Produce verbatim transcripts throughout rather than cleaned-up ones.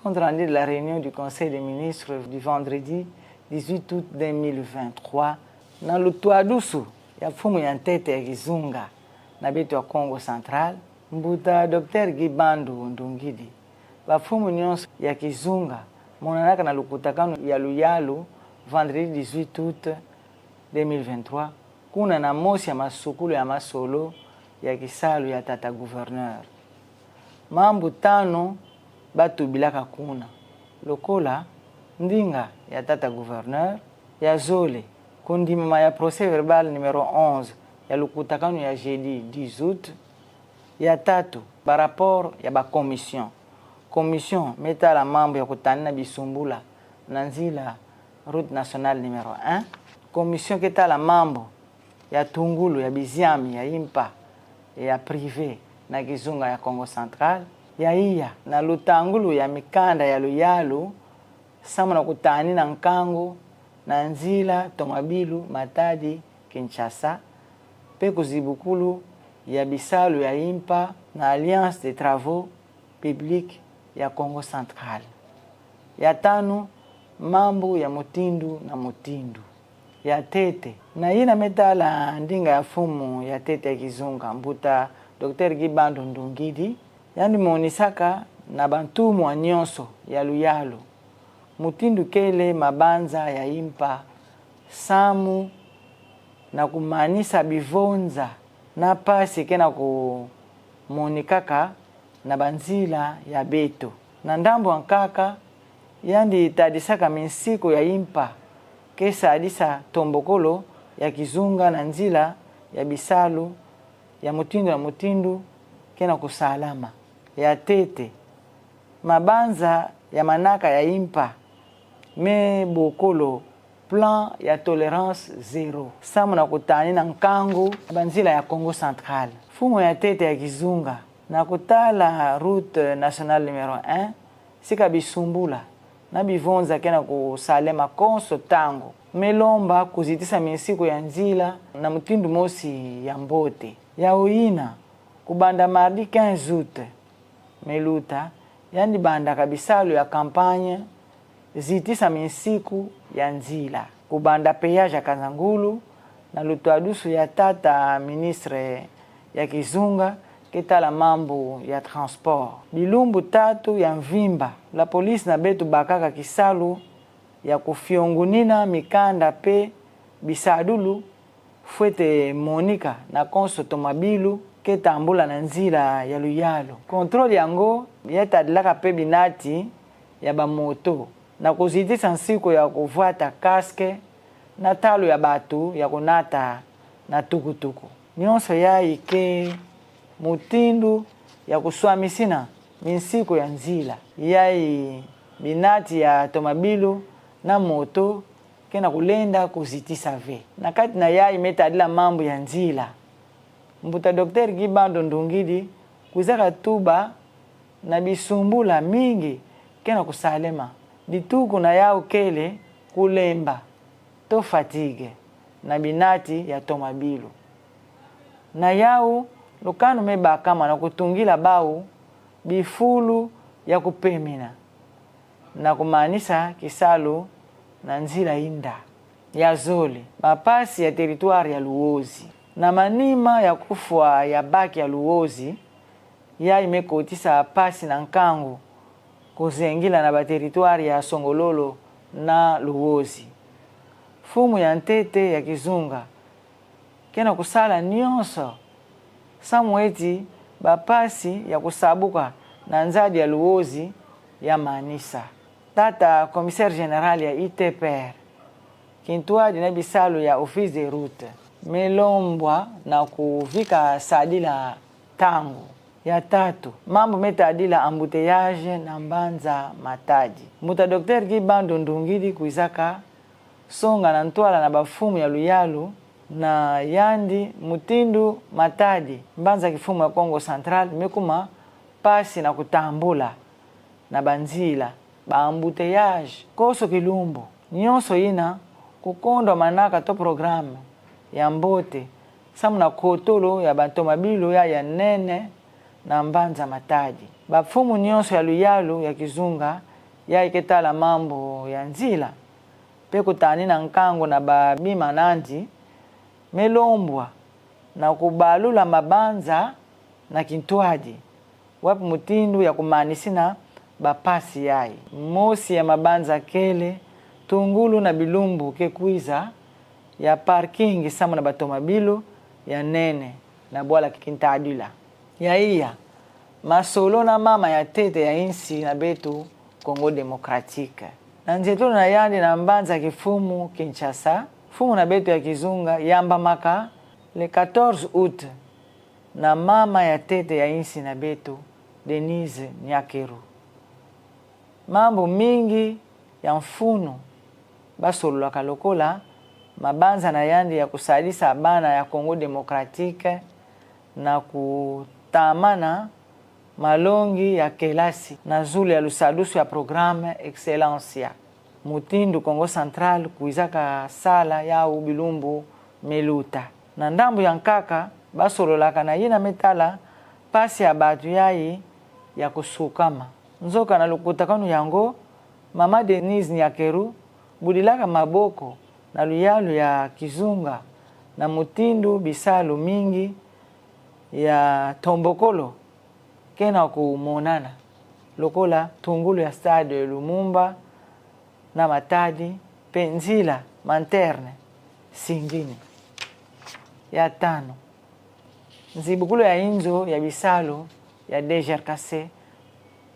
Compte rendu de la réunion du Conseil des ministres du vendredi dix-huit août deux mille vingt-trois, na lutuadusu ya mfumu ya ntete ya kizunga na beto ya Kongo Central, mbuta Docteur Guy Bandu Ndungidi, bamfumu nyonso ya kizunga monanaka na lukutakanu ya luyalu vendredi dix-huit août deux mille vingt-trois, kuna na mosi ya masukulu ya masolo ya kisalu ya tata gouverneur. Mambu tanu batubilaka kuna, lokola ndinga ya tata gouverneur, ya zole, kondimama ya procès-verbal numéro onze ya lukutakanu ya jeudi dix août, ya tatu, ba rapport ya ba commission. Commission me tala mambu ya kutanina bisumbula na nzila route nationale numéro un. Commission ke tala mambu ya tungulu ya biziami ya impa ya privé na kizunga ya Kongo Central. Ya iya, na lutangulu ya mikanda ya luyalu samu na kutanina nkangu na nzila tomabilu Matadi-Kinshasa, pe kuzibukulu ya bisalu ya impa na Alliance des Travaux Publics ya Kongo Central. Ya tanu, mambu ya mutindu na mutindu. Ya ntete, na yina me tala ndinga ya mfumu ya ntete ya kizunga, mbuta Docteur Guy Bandu Ndungidi, yandi monisaka na bantumwa nyonso ya luyalu mutindu kele mabanza ya impa samu na kumanisa bivonza na mpasi ke na kumonikaka na banzila ya beto. Na ndambu ya nkaka, yandi tadisaka minsiku ya impa ke sadisa ntombokolo ya kizunga na nzila ya bisalu ya mutindu na mutindu ke na kusalama. Ya ntete, mabanza ya manaka ya impa me bokolo plan ya tolérance zéro samu na kutanina nkangu na banzila ya Kongo Central. Mfumu ya ntete ya kizunga, na kutala route nationale numéro un, sika bisumbula na bivonza ke na kusalema konso ntangu me lomba kuzitisa minsiku ya nzila na mutindu mosi ya mbote. Yawu yina, kubanda mardi quinze août me luta, yandi bandaka bisalu ya campagne zitisa minsiku ya nzila. Kubanda péage ya Kasangulu, na lutuadusu ya tata ministre ya kizunga ke tala mambu ya transport. Bilumbu tatu ya mvimba, la police na beto bakaka kisalu ya kufiongunina mikanda pe bisadulu fwete monika na konso tomabilu ke tambula na nzila ya luyalu. Contrôle yango ya tadilaka pe binati ya bamoto, na kuzitisa nsiku ya kuvwata casque na ntalu ya bato ya kunata na tukutuku. Nyonso yayi ke mutindu ya kuswamisina minsiku ya nzila. Yayi binati ya tomabilu na moto ke na kulenda kuzitisa ve. Na kati na yayi me tadila mambu ya nzila, mbuta Docteur Guy Bandu Ndungidi kwizaka tuba na bisumbula mingi ke na kusalema. Dituku na yawu kele kulemba, to fatigue, na binati ya tomabilu. Na yawu, lukanu me bakama na kutungila bawu bifulu ya kupemina na kumanisa kisalu na nzila inda. Ya zole, mampasi ya territoire ya Luozi. Na manima ya kufwa ya bac ya Luozi, yayi me kotisa mpasi na nkangu kuzengila na ba territoire ya Songololo na Luozi. Mfumu ya ntete ya kizunga ke na kusala nyonso samu eti bampasi ya kusabuka na nzadi ya Luozi ya manisa. Tata commissaire général ya I T P R, kintwadi na bisalu ya office de route, me lombwa na kuvika sadila ntangu. Ya tatu, mambu me tadila embouteillage na mbanza Matadi. Mbuta Docteur Guy Bandu Ndungidi kwizaka songa na ntwala na bamfumu ya luyalu na yandi mutindu Matadi, mbanza kimfumu ya Kongo Central, me kuma mpasi na kutambula na banzila, ba embouteillage konso kilumbu. Nyonso yina kukondwa manaka to programme ya mbote, samu na kotolo ya bantomabilu ya, ya nene na mbanza Matadi. Bamfumu nyonso ya luyalu ya kizunga, yayi ke tala mambu ya nzila, pe kutanina nkangu na babima nandi, me lombwa na kubalula mabanza na kintwadi, wapi mutindu ya kumanisina bapasi yayi. Mosi ya mabanza kele, tungulu na bilumbu ke kwiza, ya parking samu na batomabilu ya nene na bwala Kintadila. Ya iya, masolo na mama ya ntete ya insi na beto Congo Démocratique. Na nzietolo na yandi na mbanza kimfumu Kinshasa, mfumu na beto ya kizunga yambamaka le quatorze août na mama ya ntete ya insi na beto, Denise Nyakeru. Mambu mingi ya mfunu basololaka lokola mabanza na yandi ya kusadisa bana ya Congo Démocratique na kutamana malongi ya kelasi na zulu ya lusadusu ya programme Excellencia, mutindu Kongo Central kwizaka sala yau bilumbu me luta. Na ndambu ya nkaka, basololaka na yina me tala mpasi ya bantu yayi ya kusukama. Nzoka na lukutakanu yango, mama Denise Nyakeru budilaka maboko na luyalu ya kizunga na mutindu bisalu mingi ya ntombokolo ke na kumonana, lokola tungulu ya Stade Lumumba na Matadi, pe nzila Materne Singini. Ya tanu, nzibukulu ya inzo ya bisalu ya D G R K C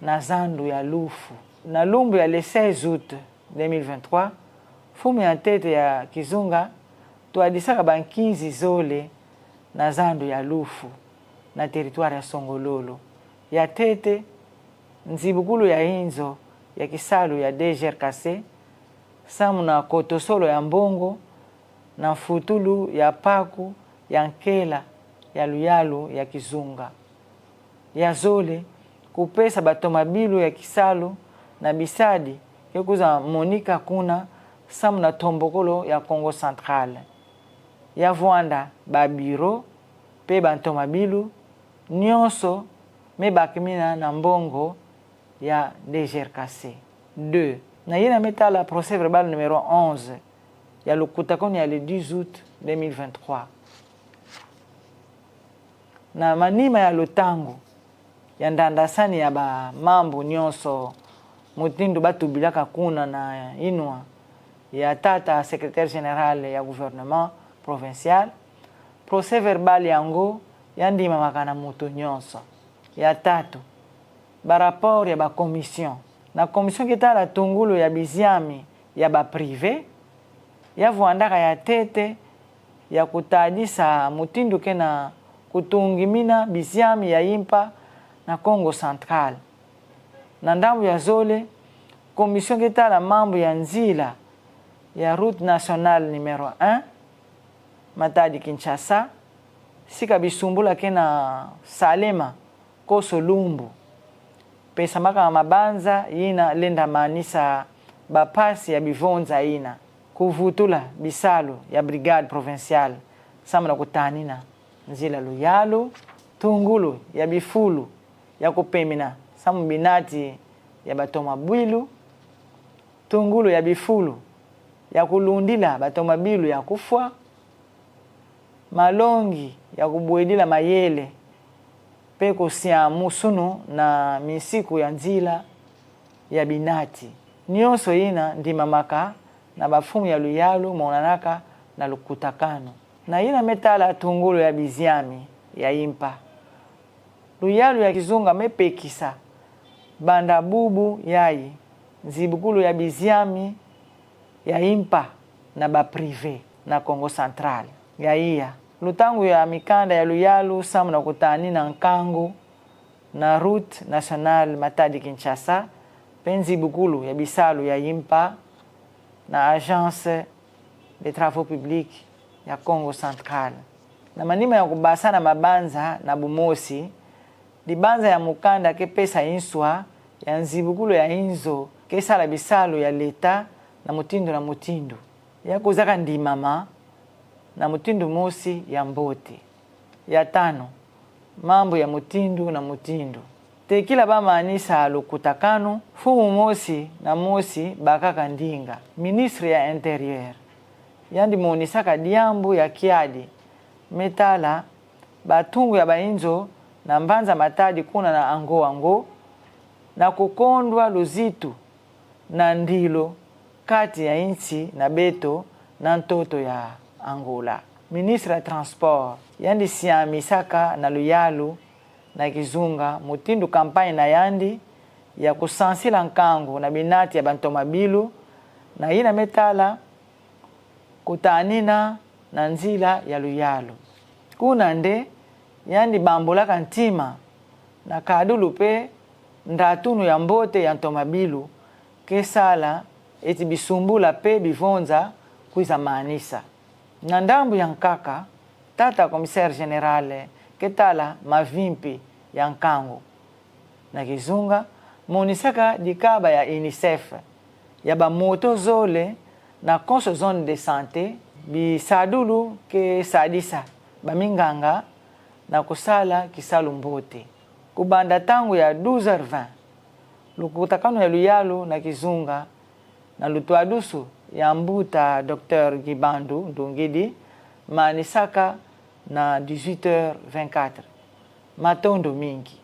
na zandu ya Lufu. Na lumbu ya le seize août deux mille vingt-trois, mfumu ya ntete ya kizunga twadisaka bankinzi zole na zandu ya Lufu, na territoire ya Songololo. Ya ntete, nzibukulu ya inzo ya kisalu ya D G R K C, samu na kotosolo ya mbongo na mfutulu ya mpaku ya nkela ya luyalu ya kizunga. Ya zole, kupesa batomabilu ya kisalu na bisadi ke kwiza monika kuna samu na ntombokolo ya Kongo Central. Ya vwanda ba bureau pe bantomabilu nyonso me bakimina na mbongo ya D G R K C. Deux, na yina me tala procès-verbal numéro onze ya lukutakanu ya le dix août deux mille vingt-trois. Na manima ya lutangu ya ndandasani ya bamambu nyonso, mutindu batubilaka kuna na yinwa ya tata secrétaire général ya gouvernement provincial, procès-verbal yango ya ndimamaka na mutu nyonso. Ya tatu, ba rapport ya ba commission. Na commission ke tala tungulu ya biziami ya ba privé, ya vwandaka ya ntete ya kutadisa mutindu ke na kutungimina biziami ya impa na Kongo Central. Na ndambu ya zole, commission ke tala mambu ya nzila ya route nationale numéro un, Matadi-Kinshasa, sika bisumbula ke na salema konso lumbu. Pesamaka mabanza yina lenda manisa bampasi ya bivonza yina. Kuvutula bisalu ya brigade provinciale samu na kutanina nzila luyalu, tungulu ya bifulu ya kupemina samu binati ya batomabilu, tungulu ya bifulu ya kulundila batomabilu ya kufwa, malongi ya kubwedila mayele, pe kusia musunu na minsiku ya nzila ya binati. Nyonso yina ndimamaka na bamfumu ya luyalu monanaka na lukutakanu. Na yina me tala tungulu ya biziami ya impa. Luyalu ya kizunga me pekisa banda bubu yayi nzibukulu ya biziami ya impa na ba privé na Kongo Central. Ya iya, lutangu ya mikanda ya luyalu samu na kutanina nkangu na route nationale Matadi-Kinshasa, pe nzibukulu ya bisalu ya impa na Agence des Travaux Publics ya Kongo Central. Na manima ya kubasana mabanza na bumosi, dibanza ya mukanda ke pesa inswa ya nzibukulu ya inzo ke sala bisalu ya leta na mutindu na mutindu. Ya kwizaka ndimama na mutindu mosi ya mbote. Ya tanu, mambu ya mutindu na mutindu. Tekila bamanisa lukutakanu, mfumu mosi na mosi bakaka ndinga, ministre ya Intérieur, yandi monisaka diambu ya kiadi me tala batungu ya bainzo na mbanza matadi kuna na Angola ngo, na kukondwa luzitu na ndilo kati ya insi na beto na ntoto ya Angola. Ministre ya Transport, yandi siamisaka na luyalu na kizunga mutindu campagne na yandi ya kusansila nkangu na binati ya bantomabilu, na yina me tala kutanina na nzila ya luyalu. Kuna nde yandi bambulaka ntima na kadulu pe ndatunu ya mbote ya ntomabilu, ke sala eti bisumbula pe bivonza kwiza manisa. Na ndambu ya nkaka, tata commissaire général ke tala mavimpi ya nkangu na kizunga, monisaka dikaba ya UNICEF ya bamoto zole na konso zone de santé, bisadulu ke sadisa baminganga na kusala kisalu mbote. Kubanda ntangu ya douze heures vingt, lukutakanu ya luyalu na kizunga, na lutwadusu ya mbuta Docteur Guy Bandu Ndungidi, manisaka na dix-huit heures vingt-quatre. Matondo mingi.